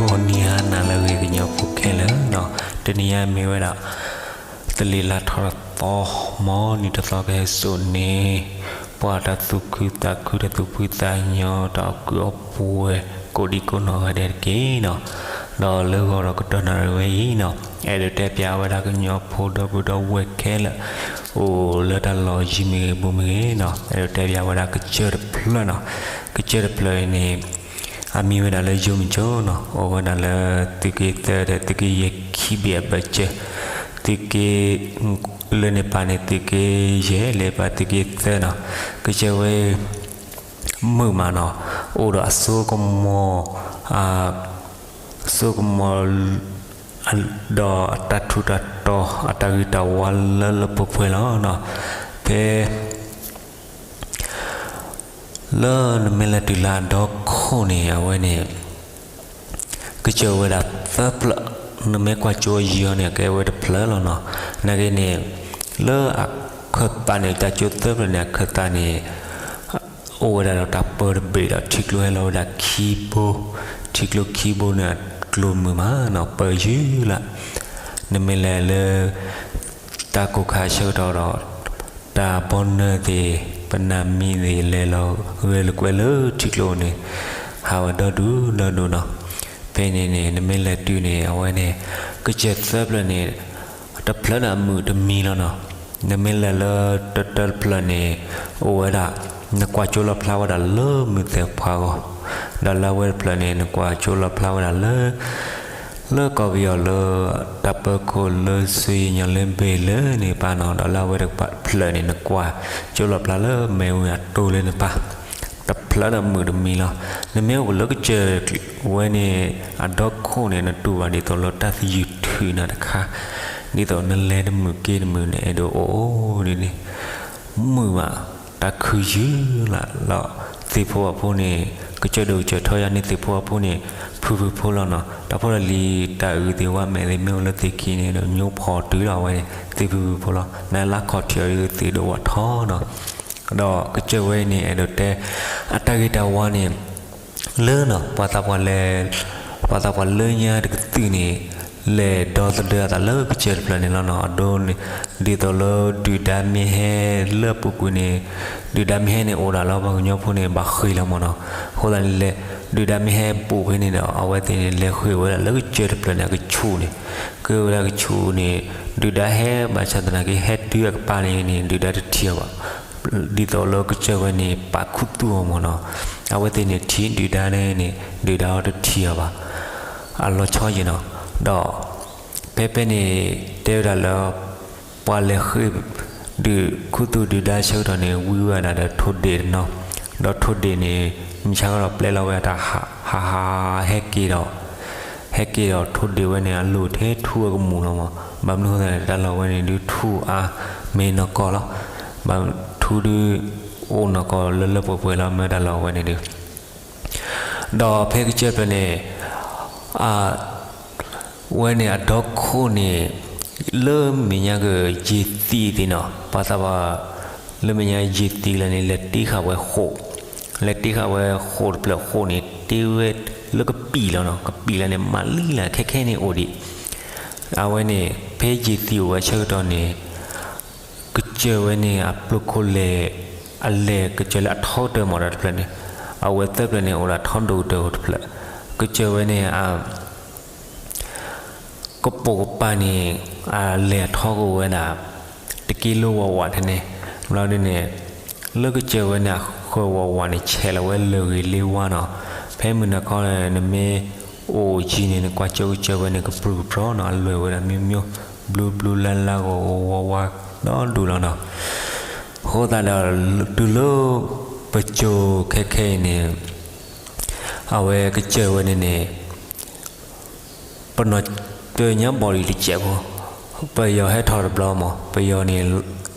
ဂီၤနံၤဟါနၤလၢအဂ့ၤ ကညီဖိခဲလၢာ်နီၤ, တနံၤအံၤမ့ၢ်ဝဲဒၣ် သလ့ၤလါထီၣ်တသီ, မ်နံၤတသီကဟဲစိာ်န့ၢ် ပှၤတၢ်သူၣ်ခုသးခု တၢ်သူၣ်ဖှံသးညီ တၢ်အီၣ်ကုးအီပှဲၤ ကိးဒံကိးနီၢ်ဂၤဒဲးတက့ၢ်နီၤ. ဒီးလၢဂီၤဒီးကတီၢ်နၣ်ရံၣ်ဝဲအံၤနီၤ, အဲၣ်ဒိးတဲပၠးဝဲဒၣ်ကညီဖိဒီပုၢ်ဒီဝဲၢ်ခဲလၢာ် အိၣ်လၢတၢ်လီၢ်ယံၤမ့ၢ်ဂ့ၤ ဘူးမ့ၢ်ဂ့ၤနီၤ, အဲၣ်ဒိးတဲပၠးဝဲဒၣ်ကစၢၢ်တဖျၢၣ်နီၤ. ကစၢၢ်တဖျၢၣ်အံၤန့ၣ် အမံၤဝဲဒၣ်လၢယိမုၢ်ကၠိနီၤ, အိၣ်ဝဲဒၣ်လၢသုးက့သၢဒီးသုးက့ယဲၢ်ခံဘ့ၣ်အဘၢၣ်စၢၤ, သုးက့ လၢန့ၣ်ပၢ်န့ၣ် သုးက့ယဲၢ် လၢပၢ်သုးက့သၢနီၤ. ကစၢၢ်ဝဲ မုာ်မးနီၤ, အိၣ်ဒီးအစိကမီၤ, အစိကမီၤ ဒီးအတၢ်ထူးတၢ်တီၤ အတၢ်ဂ့ၤတၢ်ဝါလၢလၢပှဲၤပှဲၤလီၤနီၤ. ဖဲ လၢနမ့ၢ်လဲၤတုၤလၢအဒီခိၣ်န့ၣ် အဝဲန့ၣ် ကစၢၢ်ဝဲဒၣ်သၢဖျၢၣ်, နမ့ၢ်ကွၢ်ကၠိယံၤအီၤန့ၣ် ကဲဝဲတဖျၢၣ်လီၤနီၤ. နာ်က့န့ၣ် လၢအခၢၣ်သးန့ၣ် တၢ်ကၠိသၢဖျၢၣ်န့ၣ် အခၢၣ်သးန့ၣ် အိၣ်ဝဲဒၣ်ဒီးတၢ်ပၢတဘ့ၣ်ဒီး ထံကျိဟဲလီၤဝဲဒၣ်ခံဘိ, ထံကျိခံဘိန့ၣ် အကျိၤမုာ်မးနီၤ ပၢယုၢ်လၢ်. နမ့ၢ်လဲၤလၢ တၢ်ကိၢ်ခါဆၢကတီၢ်ဒီး တၢ်ဘီနၢၤသ့ၣ် ပနၢ်မံသ့ၣ် လဲၤလီၤဂဲၤလိာ်ကွဲလၢထံကျိန့ၣ် ဟးဝဲဒီဒူၣ်ဒီဒူၣ်နီၤ. ဖဲန့ၣ်န့ၣ် နမ့ၢ်လဲၤတုၤန့ၣ် အဝဲန့ၣ် ကစၢၢ်သၢဖျၢၣ်န့ၣ် တဖျၢၣ်န့ၣ်အမုာ်တမံၤလီၤနီၤ. နမ့ၢ်လဲၤလၢတၢတၢတဖျၢၣ်န့ၣ် အိၣ်ဝဲဒၣ် နကွၢ်ကၠိလီၤဖျါဝဲဒၣ်လၢမုၢ်သဲၣ်ဖးဂီၤ, ဒီးလၢအဝဲတဖျၢၣ်န့ၣ် နကွၢ်ကၠိလီၤဖျါဝဲဒၣ်လၢ လၢကီၢ်ပယီၤလၢ တၢ်ပၢခိၣ်လၢစူယံာ်ညီလၢဘ့ၣ်လၢန့ၣ်ပၢ်နီၤ, ဒီးလၢအဝဲတဖျၢၣ်န့ၣ် နကွၢ်ကၠိလီၤဖျါလၢမဲာ်ဝံၤအတိၢ်လၢန့ၣ်ပၢ်, တဖျၢၣ်န့ၣ်မုာ်တမံၤလီၤ. နမ့ၢ်အိၣ်လၢကစၢၢ်ဝဲန့ၣ် အဒီခိၣ်န့ၣ် နတူၢ်ဘၣ်ဒ်သိးလၢတၢ်သယုၢ်ထုးနၤတခါ, ဒ်သိးနလဲၤတမုာ်က့ၤတမုာ်န့ၣ် အဲၣ်ဒိးအိၣ်ဒ်န့ၣ် မုာ်ဘၣ် တၢ်ခုယုၢ်လၢ်လီၤ. သ့ၣ်ဖိအဖိန့ၣ် ကစၢၢ်ဒိၣ်ကစၢၢ်ထီယါန့ၣ် သ့ၣ်ဖိအဖိန့ၣ် ဖုဖုဖိလီၤနီၤ. တၢ်ဖိတၢ်လံၤ တၢ်အုၣ်သ့ၣ်ဝါမဲာ်သ့ၣ် မ့ၢ်အိၣ်လၢသ့ၣ်ခံန့ၣ်ဒီး ညိဖီၣ်တုၤလီၤဝဲန့ၣ် သ့ၣ်ဖုဖုဖိလီၤ. နလၢခီၣ်ထံးအီၤဒ်သ့ၣ်ဒိၣ်ဝးထီနီၤ. ဒီးကစၢၢ်ဝဲန့ၣ် အဲၣ်ဒိးတဲ အတၢ်ဂ့ၤတၢ်ဝါန့ၣ် လၢနီၤ ပှၤသးပှၢ်လဲၤ ပှၤသးပှၢ်လၢညါတကသုၣ်န့ၣ် လဲၤဒီသဒၢအသးလၢကစၢၢ်တဖျၢၣ်န့ၣ်လီၤနီၤ. အဒိန့ၣ် ဒ်သိးလၢဒုၣ်ဒါမ့ၢ်ဟဲလၢအပူၤကွံာ်န့ၣ် ဒုၣ်ဒါမ့ၢ်ဟဲန့ၣ် အိၣ်ဒၣ်လၢပှၤကညီဖိန့ၣ် ဘၣ်ဃ့ၢ်လီၤမၢ်နီၤ. အဃိသတးန့ၣ်လဲၣ် ဒုၣ်ဒါမ့ၢ်ဟဲဘူးဖဲန့ၣ်ဒီး အဝဲသ့ၣ်န့ၣ် လဲၤဃ့ၢ်ဝဲဒၣ်လၢကစၢၢ်တဖျၢၣ်န့ၣ် အကဆူၣ်န့ၣ်, ဃ့ၢ်ဝဲဒၣ်ကဆူၣ်န့ၣ် ဒုၣ်ဒါဟဲဘၣ်ဆၣ်သနာ်က့ ဟဲတုၤအကပၤန့ၣ်န့ၣ် ဒုၣ်ဒါတထံၣ်အီၤဘၣ်. ဒ်သိးလၢကစၢၢ်ဝဲန့ၣ် ပာ်ခူသူၣ်အီၤမၢ်နီၤ. အဝဲသ့ၣ်န့ၣ်ထံၣ်ဒုၣ်ဒါန့ၣ်န့ၣ် ဒုၣ်ဒါအီၤတထံၣ်အီၤဘၣ်. အလီၤဆီယံာ်နီၤ. ဒီး ဖဲဖဲန့ၣ် တဲဝဲဒၣ်လၢ ပှၤလဲၤဃ့ၢ် ဒုးခူသူၣ်ဒုၣ်ဒါဆၢကတီၢ်န့ၣ် ဝံဝဲဒၣ်ဒီးထိၣ်ဒ့ၣ်တနီၤ, ဒီးထိၣ်ဒ့ၣ်န့ၣ် မုၢ်ဆါကဒီးပျဲလီၤဝဲအတၢ်ဟးဟးဟဲက့ၤဒီး, ဟဲက့ၤဒီးထိၣ်ဒ့ၣ်ဝဲန့ၣ် အလိၣ်ထဲထူအကမူၣ်လီၤမၢ်. ဘၣ်မနုၤအဃိသတးန့ၣ် တၢ်လီၢ်ဝဲန့ၣ်ဒုးထူအါမ့ၢ်နီၢ်ကီၢ်လီၤ. ဘၣ်ထူဒုး အိၣ်နီၢ်ကီၢ်လၢလၢပှဲၤပှဲၤလီၤ မ့ၢ်တၢ်လီၢ်ဝဲန့ၣ်ဒုး ဒီးဖဲကစၢၢ်ဖျၢၣ်န့ၣ် ဝဲန့ၣ်အဒီခိၣ်န့ၣ် လၢမဲာ်ညါကယံာ်သံးသ့ၣ်နီၤ, ပှၤသးပှၢ် လၢမဲာ်ညါယံာ်သံးလၢန့ၣ် လဲၤတ့ဃာ်ဝဲဃိာ်, လဲၤတ့ဃာ်ဝဲဃိာ်တဖျၢၣ်ဃိာ်န့ၣ် တ့ဝဲလၢကပံာ်လီၤနီၤ, ကပံာ်လၢန့ၣ် မၤလံလၢခဲခဲန့ၣ်အိၣ်ဒံး. အဝဲန့ၣ် ဖဲယံာ်သံးအိၣ်ဝဲဆၢကတီၢ်န့ၣ် ကစၢၢ်ဝဲန့ၣ် အပျိခိၣ်လဲၤ အလဲၤကစၢၢ်လၢအထီကတၢၢ်မးဒီးတဖျၢၣ်န့ၣ်, အဝဲသၢဖျၢၣ်န့ၣ် အိၣ်ဒီးထီဒိၣ်ကတၢၢ်အိၣ်တဖျၢၣ်, ကစၢၢ်ဝဲန့ၣ် အ ကပိာ်ကပၤန့ၣ် အလဲၤအထီကအိၣ်ဝဲဒၣ် တက့လိဝးဝးထဲန့ၣ်, ဘျီဒ်န့ၣ် လၢကစၢၢ်ဝဲန့ၣ် အဃၢၤဝးဝးန့ၣ် ဆဲးလီၤဝဲလၢာ်ဂ့ၤလ့ဝါနီၤ, ဖဲမုၢ်နၤခီန့ၣ် နမ့ၢ်အိၣ်ကံၤန့ၣ် နကွၢ်ကၠိကစၢၢ်ဝဲန့ၣ် ကပြုၢ်ကပြီၤနီၤ, အလွဲၢ်ဝဲဒၣ်မ့ၢ်မ့ၢ် ဘျုးဘျုးလါလါဂီၤဂီၤဝါဝါဒီဒူၣ်လီၤနီၤ, အဃိသတးဒီး တုၤလၢ ပစိၤခဲခဲအံၤန့ၣ် အဝဲကစၢၢ်ဝဲန့ၣ်န့ၣ် ပနီၢ်တညါဘီၣ်လံတစဲးဖိ, ပယီၤဟဲထီၣ်တဘျီမး ပယီၤန့ၣ်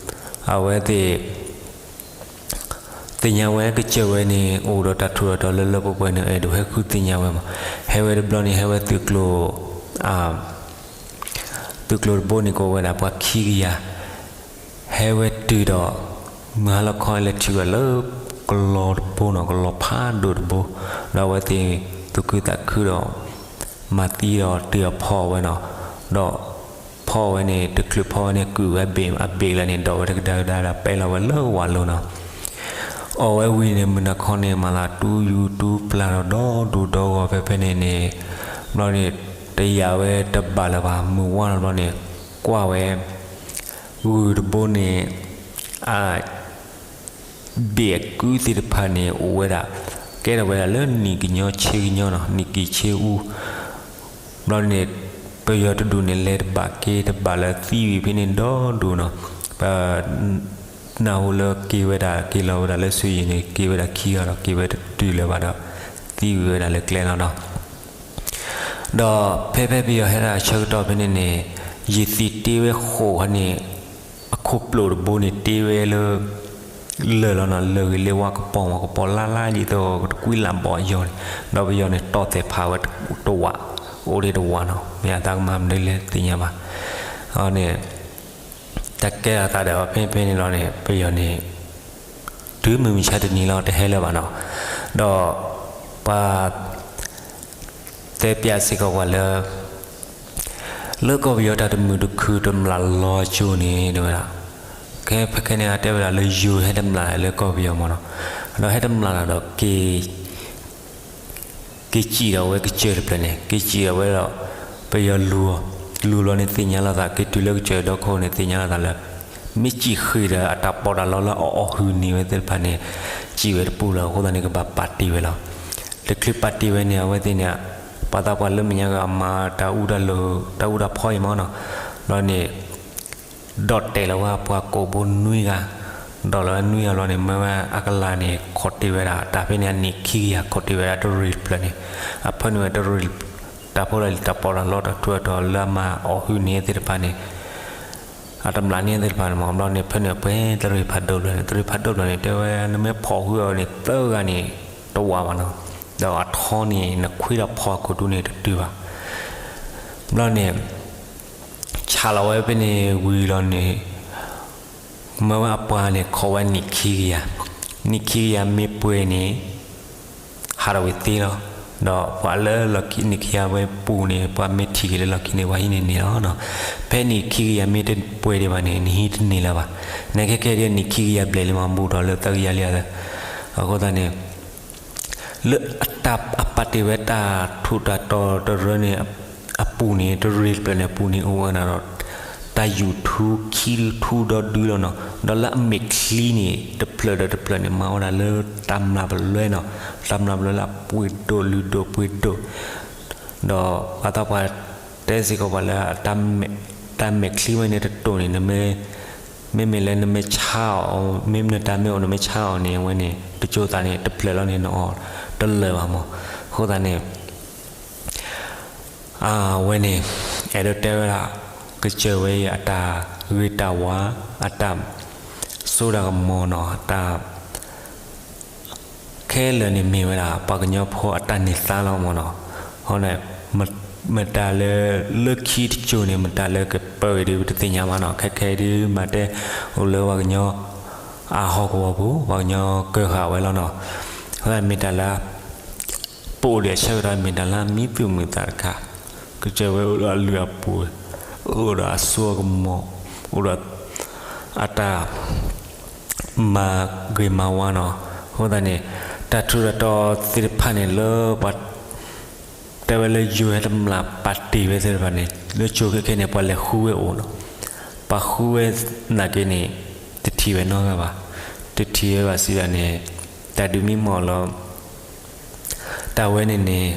အဝဲသ့ၣ် သ့ၣ်ညါဝဲကစၢၢ်ဝဲန့ၣ် အိၣ်ဒီးတၢ်ထူးတၢ်တီၤလၢလၢပှဲၤပှဲၤန့ၣ် အဲၣ်ဒိးဟဲဃုသ့ၣ်ညါဝဲမး, ဟဲဝဲတဘျီန့ၣ် ဟဲဝဲသုးကျိၤ သုးကျိၤတဘိန့ၣ် ကအိၣ်ဝဲဒၣ်ပှၤခံကယၤ, ဟဲဝဲတုၤဒီး မုၢ်ဟါလီၤခီလဲၤထံၣ်ဝဲလၢ ကလီၤတဘိနီၤ, ကလီၤဖးဒိၣ်တဘိ, ဒီးအဝဲသ့ၣ် သူၣ်ခုသးခုဒီး မၤသံဒီးတုၤအဖီၣ်ဝဲနီၤ, ဒီးဖီၣ်ဝဲန့ၣ် တချုးဖီၣ်ဝဲန့ၣ် ကုာ်ဝဲအဘ့ၣ် အဘ့ၣ်လၢန့ၣ် ဒိးဝဲတကဒါကဒါဒီး ပဲလီၤဝဲလၢဝၤလိၤနီၤ. အီၣ်ဝဲဝံၤန့ၣ် မုၢ်နၤခီန့ၣ် မၤသးတူၢ်ယူၤတူၢ်ပျၢ်ဒီး ဒီဒူၣ်ဒီဂီၤဖဲဖဲန့ၣ်န့ၣ်, ဘျီန့ၣ် တယာ်ဝဲတဘၣ်လၢၤဘၣ် မုၢ်ဝါလီၤဘျီန့ၣ် ကွၢ်ဝဲ ဂုၢ်တဘိန့ၣ် အ ဘ့ၣ်အကုသ့ၣ်တဖၣ်န့ၣ် အိၣ်ဝဲဒၣ် ကဲထီၣ်ဝဲဒၣ်လၢနံၣ်ကညီဆ့ကညီနီၤ, နံၣ်က့ၤဆ့အူ. ဘျီန့ၣ် ပယီၤတဒူၣ်န့ၣ် လဲၤတဘၣ်က့ၤတဘၣ်လၢသံဝံၤဖဲန့ၣ်ဒီဒူၣ်နီၤ. ပ နၢ်ဟူလၢက့ၤဝဲဒၣ်က့ၤလီၤဝဲဒၣ်လၢဆူယံၤန့ၣ် က့ၤဝဲဒၣ်ခံဂၤဒီး က့ၤဝဲတတုၤလၢၤဘၣ်ဒီး သံဝံၤဝဲဒၣ်လၢကျဲလီၤနီၤ. ဒီးဖဲဖဲပယီၤဟဲဒၣ်ဆၢကတီၢ်ဖဲန့ၣ်န့ၣ် ယသံးတ့ဝဲဃိးခါန့ၣ် အခိၣ်ပျိာ်တဘိန့ၣ် တ့ဝဲလၢ လၢၢ်လီၤနီၤ, လၢၢ်ဂ့ၤလၢဝါကပီၤမး ကပီၤလၢ်လၢ်ယံၤသ့ၣ် တကွံလၢ်ဘီၣ်ယီၤန့ၣ်, ဒီးပယီၤန့ၣ် တီၢ်သဲးဖးဝဲတဝး, အိၣ်ဒံးတဝးနီၤ, မ့ၢ်အသးကမၤမနုၤလဲၣ်တသ့ၣ်ညါဘၣ်. အန့ၣ် တၢ်ကဲထီၣ်သးဒီးဖဲဖဲန့ၣ်လီၤန့ၣ် ပယီၤန့ၣ် တုၤမုၢ်မဆါတနံၤလီၤ တဟဲလၢၤဘၣ်နီၤ. ဒီးပှၤ တဲပျးစ့ၢ်ကီးပှၤလၢ လၢကီၢ်ပယီၤတၢ်တမုာ်တခုၣ်တမျၢ်လီၤကၠိန့ၣ် တဲဝဲဒၣ်, ခဲဖဲခဲန့ၣ် အတဲဝဲဒၣ်လၢယိၤဟဲတမျၢ်လၢကီၢ်ပယီၤမးနီၤ, ဒီးဟဲတမျၢ်လီၤဒီး က့ၤစံၣ်ဒီးဝဲကစၢၢ်တဖျၢၣ်န့ၣ် က့ၤစံၣ်ဒီးဝဲဒီး ပယီၤလူၤ, လူၤလီၤန့ၣ်သ့ၣ်ညါလိာ်သး က့ၤတုၤလၢကစၢၢ်ဒီခိၣ်န့ၣ် သ့ၣ်ညါလိာ်သးလၢ မ့ၢ်စံၣ်ဃ့ၢ်ဒီးအတၢ်ပီးတၢ်လီလၢအအီၣ်ဟုၣ်န့ၢ်ဝဲသ့ၣ်တဖၣ်န့ၣ် စံၣ်ဝဲတပူၤလၢၤအဃိသတးန့ၣ် ကဘၣ်ပာ်တ့ၢ်ဝဲလီၤ. တချုးပာ်တ့ၢ်ဝဲန့ၣ် အဝဲသ့ၣ်န့ၣ် ပှၤသးပှၢ်လၢမဲာ်ညါဂၤမၤတၢ်အူတၢ်လီၢ် တၢ်အူတၢ်ဖီအံၤမးနီၤ, ဘျီန့ၣ် ဒီၣ်တဲာ်လီၤဝဲပှၤကိးဘိနွံဂၤ, ဒီၣ်လီၤဝဲနွံဂၤဘျီန့ၣ် မၢဝဲအကလၤန့ၣ် ခိးတ့ၢ်ဝဲဒၣ် တၢ်ဖဲန့ၣ်အနံၣ်ခံကယၤ ခိးတ့ၢ်ဝဲဒၣ်တရံၣ်တဖျၢၣ်န့ၣ်, အဖၢနုာ်ဝဲတရံၣ်, တၢ်ဖိလၢတၢ်ပီးတၢ်လီတၢ်ထူးတၢ်တီၤလၢအမၤအီၣ်ဟုၣ်န့ၢ်သ့ၣ်တဖၣ်န့ၣ် အတမျၢ်န့ၢ်သ့ၣ်တဖၣ်န့ၣ်မး ဘျီန့ၣ် ဖဲန့ၣ်အပှဲၤတရံၣ်ဖးဒိၣ်ဘျီန့ၣ် တရံၣ်ဖးဒိၣ်ဘျီန့ၣ် တဲဝဲ နမ့ၢ်ဖီၣ်ဟုၣ်အီၤန့ၣ် သၢဂၤန့ၣ် တဝးဘၣ်နီၤ, ဒီးအထီန့ၣ် နခွံဒီးဖီၣ်အခိၣ်ဒူန့ၣ် တတုၤဘၣ်. ဘျီန့ၣ် ဆးလီၤဝဲဖဲန့ၣ်ဝံၤလီၤန့ၣ် မၢဝဲအပှၤန့ၣ် ခိးဝဲနံၣ်ခံကယၤ, နံၣ်ခံကယၤမ့ၢ်ပှဲၤန့ၣ် ဟးထီၣ်ဝံၤသ့လီၤ. ဒီးပှၤလၢလီၢ်ခံနံၣ်ခံကယၤဝဲပူၤန့ၣ် ပှၤမ့ၢ်ထံၣ်က့ၤလၢလီၢ်ခံန့ၣ် ပှၤဟံးန့ၢ်န့ၣ်လီၤ. ဖဲနံၣ်ခံကယၤမ့ၢ်တပှဲၤဒံးဘၣ်န့ၣ် နဟံးတန့ၢ်လၢၤဘၣ်. နခဲခဲဒ်နံၣ်ခံကယၤဘျဲၣ်လံမး ဘူးထီၣ်လၢသၢကယၤလံ. အဃိသတးန့ၣ် လၢအပာ်တ့ၢ်ဝဲတၢ်ထူးတၢ်တီၤတရၢန့ၣ် အပူၤန့ၣ် တရံၣ်တဖျၢၣ်န့ၣ်အပူၤန့ၣ် အိၣ်ဝဲဒၣ်ဒီး တၢ်ယူၤထူခံထူဒီဒုလီၤနီၤ. ဒီးလၢအမဲာ်ချံန့ၣ် တဖျၢၣ်ဒီးတဖျၢၣ်န့ၣ် မၤဝဲဒၣ်လၢတၢ်မျၢ်ပလွဲနီၤ, တၢ်မျၢ်ပလွဲလၢအပှ့ၤဒိၣ်လုၢ်ဒိၣ်ပှ့ၤဒိၣ် ဒီးပှၤသးပှၢ်တဲစ့ၢ်ကီးပှၤလၢ တၢ်မဲာ်ချံဝဲန့ၣ်တတိၢ်န့ၣ် မ့မ့ၢ်လၢနမ့ၢ်ဆါအီၤ, မ့မ့ၢ်နတၢ်မ့ၢ်အိၣ်နမ့ၢ်ဆါအီၤန့ၣ် အဝဲန့ၣ် တကၠိသးန့ၣ် တဖျၢၣ်လီၤန့ၣ် နအီၣ်တလၢာ်ဘၣ်မး. အဃိသတးန့ၣ် အဝဲန့ၣ် အဲၣ်ဒိးတဲဝဲဒၣ် ကစၢၢ်ဝဲအံၤအတၢ်ဂ့ၤတၢ်ဝါ, အတၢ်စိတၢ်ကမီၤနီၤ, တၢ် ခဲလၢာ်န့ၣ်မ့ၢ်ဝဲဒၣ် ပှၤကညီဖိအတၢ်န့ၢ်သါလီၤမးနီၤ. အဃိန့ၣ် မတၤလၢ လၢခံတစိၤန့ၣ် မတၤလၢကပၢၤဂ့ၤဒ်တသ့ၣ်ညါဘၣ်နီၤ. ခဲခဲဒ်မၤတဲ အိၣ်လၢပှၤကညီ အဟီၣ်ကဝီၤပူၤ ပှၤကညီကၢၢ်ဃာ်ဝဲလီၤနီၤ. အဃိသတးမ့ၢ်တၢ်လၢ ပအိၣ်ဒံးအဆၢကတီၢ် မ့ၢ်တၢ်လၢအမံသူၣ်မုာ်သးတခါ, ကစၢၢ်ဝဲအိၣ်ဒီးအလုၢ်အပှ့ၤ, အိၣ်ဒီးအစိအကမီၤ, အိၣ်ဒီး အတၢ် မၤဂ့ၤမၤဝါနီၤ. အဃိသတးန့ၣ် တၢ်ထူးတၢ်တီၤသ့ၣ်တဖၣ်န့ၣ်လၢပှၤ တဲဝဲလၢယိၤဟဲတမျၢ်ပာ်တ့ၢ်ဝဲသ့ၣ်တဖၣ်န့ၣ် လၢကၠိခဲခဲန့ၣ် ပှၤလဲၤဃုဝဲအိၣ်နီၤ. ပှၤဃုဝဲနာ်က့န့ၣ် တထံၣ်ဝဲနီတဂၤဘၣ်. တထံၣ်ဝဲဘၣ်စံးဒၣ်န့ၣ် တၢ်ဒုးမံမီၢ်လီၤ. တၢ်ဝဲန့ၣ်န့ၣ်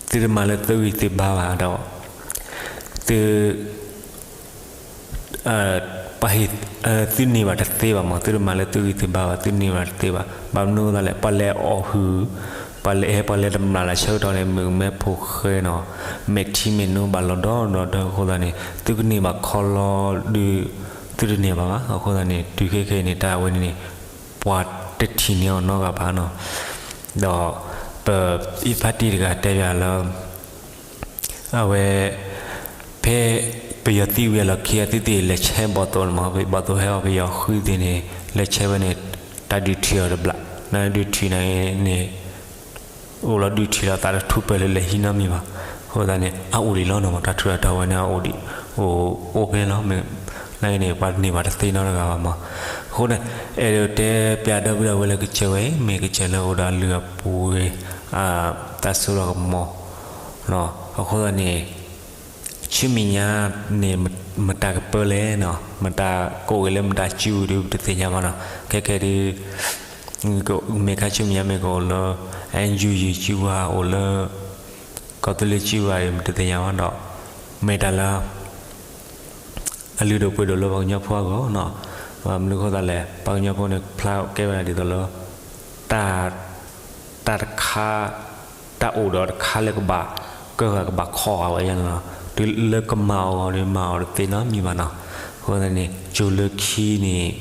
သုတမၤလၢသုဂံၢ်သုဘါဘၣ်ဒီး သု ပှၤဟ့ၣ် သုန့ၢ်ဘၣ်တသ့ဘၣ်မး, သုတမၤလၢသုဂံၢ်သုဘါဘၣ်, သုန့ၢ်ဘၣ်တသ့ဘၣ်. ဘၣ်မနုၤအဃိသတးလဲၣ်, ပှၤလဲၤအီၣ်ဟုၣ်, ပှၤလဲၤအဲၣ် ပှၤလဲၤတမျၢ်လၢဆၢကတီၢ်န့ၣ် မုၢ်ကမဲဖိဃဲနီၤ, မဲာ်ထံမဲာ်နိဘၣ်လီၤဒီးဒီးဒီးအဃိသတးန့ၣ် သုကန့ၢ်ဘၣ်ခီလီၤဒုး သုတန့ၢ်ဘၣ်ဘၣ်. အဃိသတးန့ၣ် တုၤခဲခဲအံၤန့ၣ် တၢ်အဝဲန့ၣ်န့ၣ် ပှၤတထံၣ်န့ၢ်အီၤနီတဂၤဘၣ်နီၤ. ဒီးပအံၤဖါတံၢ်တဂၤတဲယၤလၢ အဝဲ ဖဲပယီၤသံဝံၤအလီၢ်ခံ အသုသ့ၣ်လဲၤဆဲးဘီၣ်သိၣ်န့ၣ်မး, ဘီၣ်သိၣ်ဟဲအီၤ ပယီၤဃုသ့ၣ်န့ၣ် လဲၤဆဲးဝဲန့ၣ် တၢ်ဒုးထံၣ်အီၤတဘျီ, နဒုးထံၣ်န့ၣ် အိၣ်လီၤဒုးထံၣ်လီၤသးတထူၣ်ပၢၢ်လၢလဲၤဟံးနီတမံၤဘၣ်. အဃိသတးန့ၣ် အအိၣ်ဒံးလီၤနီၤ တၢ်ထူးတၢ်တီၤဝဲန့ၣ် အအိၣ်ဒံး အိၣ်အိၣ်ဖဲလီၤ နာ်က့န့ၣ် ပှၤန့ၢ်ဘၣ်တသ့နီတဂၤဘၣ်မး. အဃိန့ၣ် အဲၣ်ဒိးတဲပၠးဒီပုၢ်ဒီဝဲၢ်လၢကစၢၢ်ဝဲအံၤ မ့ၢ်ကစၢၢ်လၢအအိၣ်ဒီးအလုၢ်အပှ့ၤ တၢ်စိတၢ်ကမီၤ အဃိသတးန့ၣ် ဆူမဲာ်ညါန့ၣ် မတၤကပၢလၢၤနီၤ မတၤကအိၣ်ဂ့ၤလၢမတၤစုပူၤဒီး ပတသ့ၣ်ညါဘၣ်နီၤ. ခဲခဲဒုး မ့ၢ်ခါဆူမဲာ်ညါမ့ၢ်ကအိၣ်လၢ NUG စုပူၤဧါ အိၣ်လၢ ကီၢ်သူလ့ၤစုပူၤဧါဒီး ပတသ့ၣ်ညါဘၣ်ဒီး မ့ၢ်တၢ်လၢ အလုၢ်ဒိၣ်ပှ့ၤဒိၣ်လၢပှၤကညီဖိအဂီၢ်နီၤ. ဘၣ်မနုၤအဃိသတးလဲၣ် ပှၤကညီဖိန့ၣ် ဖျါကဲဝဲဒၣ်ဒ်သိးလၢ တၢ် တၢ်တခါ တၢ်အိၣ်ဒီးတခါလၢကဘၣ် ကၢၢ်ဂၤကဘၣ်ခီဂာ်ဝဲယါန့ၣ်လီၤ. တုၤလၢကမၤအီၤဂီၤဒီး မၤအီၤတသ့နီတမံၤဘၣ်နီၤ. အဃိသတးန့ၣ် ကၠိလၢခံန့ၣ်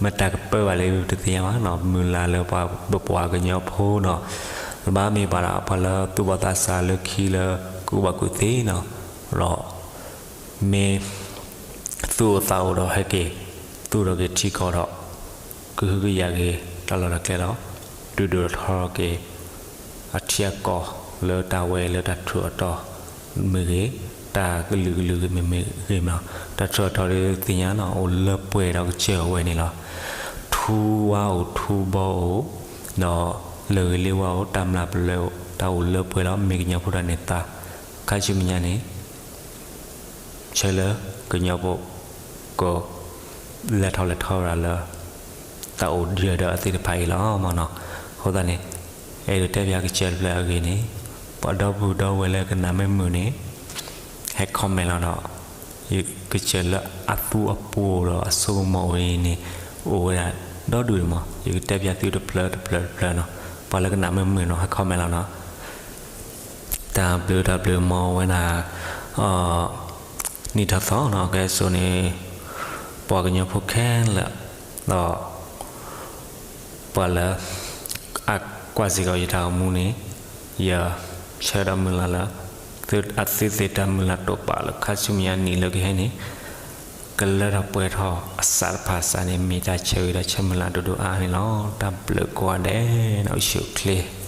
မတၤကပၢဘၣ်လၢပတသ့ၣ်ညါဘၣ်နီၤ. မုၢ်လၢ်လၢပှၤ ပပှၤကညီဖိနီၤ. တဘၣ်မ့ၢ်ဘၣ်ဒီးပှၤလၢသူၣ်ဘီၣ်သးစၢ်လၢခံလၢကူၣ်ဘၣ်ကူၣ်သ့နီၤ. ဒီး မ့ၢ် သူၣ်အိၣ်သးအိၣ်ဒီးဟဲက့ၤ သူၣ်ထီၣ်က့ၤထံကီၢ်ဒီး ကဟုကယာ်က့ၤတၢ်လီၢ်တၢ်ကျဲလီၤ. ဒုးဒိၣ်ထီၣ်က့ၤ အထံအကီၢ်လၢတၢ်ဝဲလၢတၢ်ထူးအတီၤမ့ၢ်ဂ့ၤ, တၢ်ကလုာ်ကလုာ်မ့ၢ်ဂ့ၤမ့ၢ်နီၤ, တၢ်ထူးအတီၤဒုးသ့ၣ်ညါနီၤ အိၣ်လၢပှဲၤဒီးကစၢၢ်ဝဲန့ၣ်လီၤ. ထူဝါအိၣ်ထူဘီအိၣ်, ဒီးလၢၢ်ဂ့ၤလ့ဝါအိၣ် တၢ်မျၢ်ပလဲအိၣ် တၢ်အိၣ်လၢပှဲၤလီၤ. မ့ၢ်ကညီဖိတၢ်န့ၢ်သါ ခါဆူမဲာ်ညါန့ၣ် ဆၢလၢကညီဖိ က လဲၤထီၣ်လဲၤထီဝဲဒၣ်လၢ တၢ်အိၣ်ဒံးဒီးအသ့ၣ်တဖၣ်အံၤလီၤမ့ၢ်နီၤ. အဃိသတးန့ၣ် အဲၣ်ဒိးတဲပၠးကစၢၢ်တဖျၢၣ်အဂ့ၢ်န့ၣ် ပှၤဒီပုၢ်ဒီဝဲၢ်လၢကနၣ်မ့ၢ်မုာ်န့ၣ် ဟဲ comment လီၤဒီး ယကစၢၢ်လၢအသူအပူၤဒီးအစိကမီၤဝဲအံၤန့ၣ် အိၣ်ဝဲဒၣ်ဒီဒူၣ်န့ၣ်မး ယကတဲပၠးသုတဖျၢၣ်တဖျၢၣ်တဖျၢၣ်နီၤ. ပှၤလၢကနၣ်မ့ၢ်မုာ်နီၤ ဟဲ comment လီၤနီၤ. တၢ်ဘျုးတၢ်ဘျုးမ့ၢ်ဝဲဒၣ် နံၣ်ထီၣ်သီနီၤ ကဲစိၤန့ၣ် ပှၤကညီဖိခဲလၢာ် ဒီး ပှၤလၢ အကွၢ်စ့ၢ်ကီးယတၢ်ဂီၤမူန့ၣ် ယဆၢဒီးမုၢ်လၢ်လၢ အသုသ့ၣ်တၢ်မုၢ်လၢ်တိာ်ပာ်လၢ ခါဆူမဲာ်ညါနံၣ်လၢကဟဲန့ၣ် ကလၢထီၣ်ပှဲၤထီၣ်အစးတဖၣ်စးန့ၣ် မ့ၢ်တၢ်ဆၢဂ့ၤဒီးဆၢမုၢ်လၢ်ဒိၣ်ဒိၣ်အါန့ၣ်လီၤ. တၢ်ဘျုးကိးဂၤဒဲးနီၤ အိၣ်ဆူၣ်အိၣ်ချ့